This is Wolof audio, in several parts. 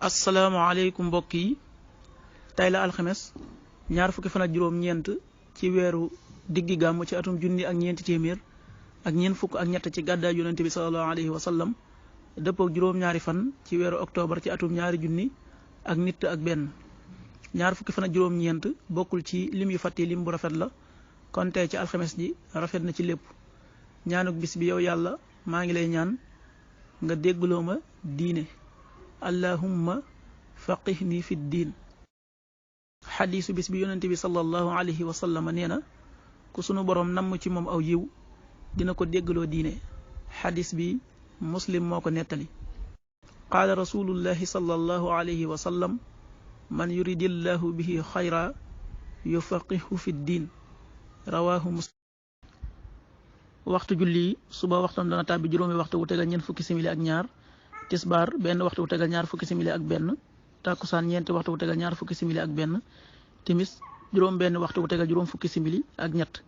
asalaamaaleykum mbokk yi tey la alxames ñaar fukki fan ak juróom-ñeent ci weeru diggi gàmm ci atum junni ak ñeenti téeméer ak ñeent fukk ak ñett ci gàddaay yonente bi sallallahu alayhi wa sallam dëppook juróom-ñaari fan ci weeru octobre ci atum ñaari junni ak nit ak benn. ñaar fukki fan ak juróom-ñeent bokkul ci lim yu fàtte lim bu rafet la kon tey ci alxames ji rafet na ci lépp. ñaanuk bis bi yow yàlla maa ngi lay ñaan nga déggloo ma diine. allahumma faqihni fi diin. xadiisu bis bi yonente bi sallallahu alayhi wa sallam nee na ku sunu boroom namm ci moom aw yiw dina ko déggloo diine. xadiis bi muslim moo ko nettali. qaala rasulullahi sallallahu alayhi wa sallam man yuridillahu bihi xayra yufaqihu fi diin. rawaahu muslim. waxtu julli suba waxtam dana tàbbi juróomi waxtu wu tegal ñeent fukki simili ak ñaar. tisbaar benn waxtu wu tegal ñaar fukki simili ak benn. takkusaan ñeenti waxtu wu tegal ñaar fukki simili ak benn. timis juróom benn waxtu wu tegal juróom fukki simili ak ñett.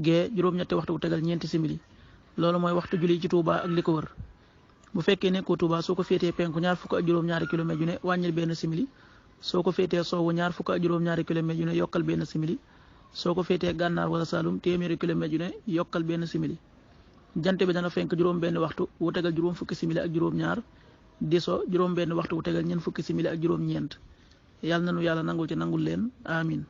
gee juróom-ñetti waxtu wu tegal ñeenti simili. loolu mooy waxtu julli ci Touba ak li ko wër. bu fekkee nekkoo Touba soo ko féetee penku ñaar fukk ak juróom-ñaari kilomètre yu ne wàññil benn simili. soo ko féetee sowwu ñaar fukk ak juróom-ñaari kilomètre yu ne yokkal benn simili. soo ko féetee gànnaar wala Saalum téeméeri kilomètre yu ne yokkal benn simili. jant bi dana fenk juróom benn waxtu wu tegal juróom fukki simili ak juróom ñaar. diso juróom benn waxtu wu tegal ñeent fukki simili ak juróom ñeent. yàlla na nu yàlla nangul ci nangul leen amin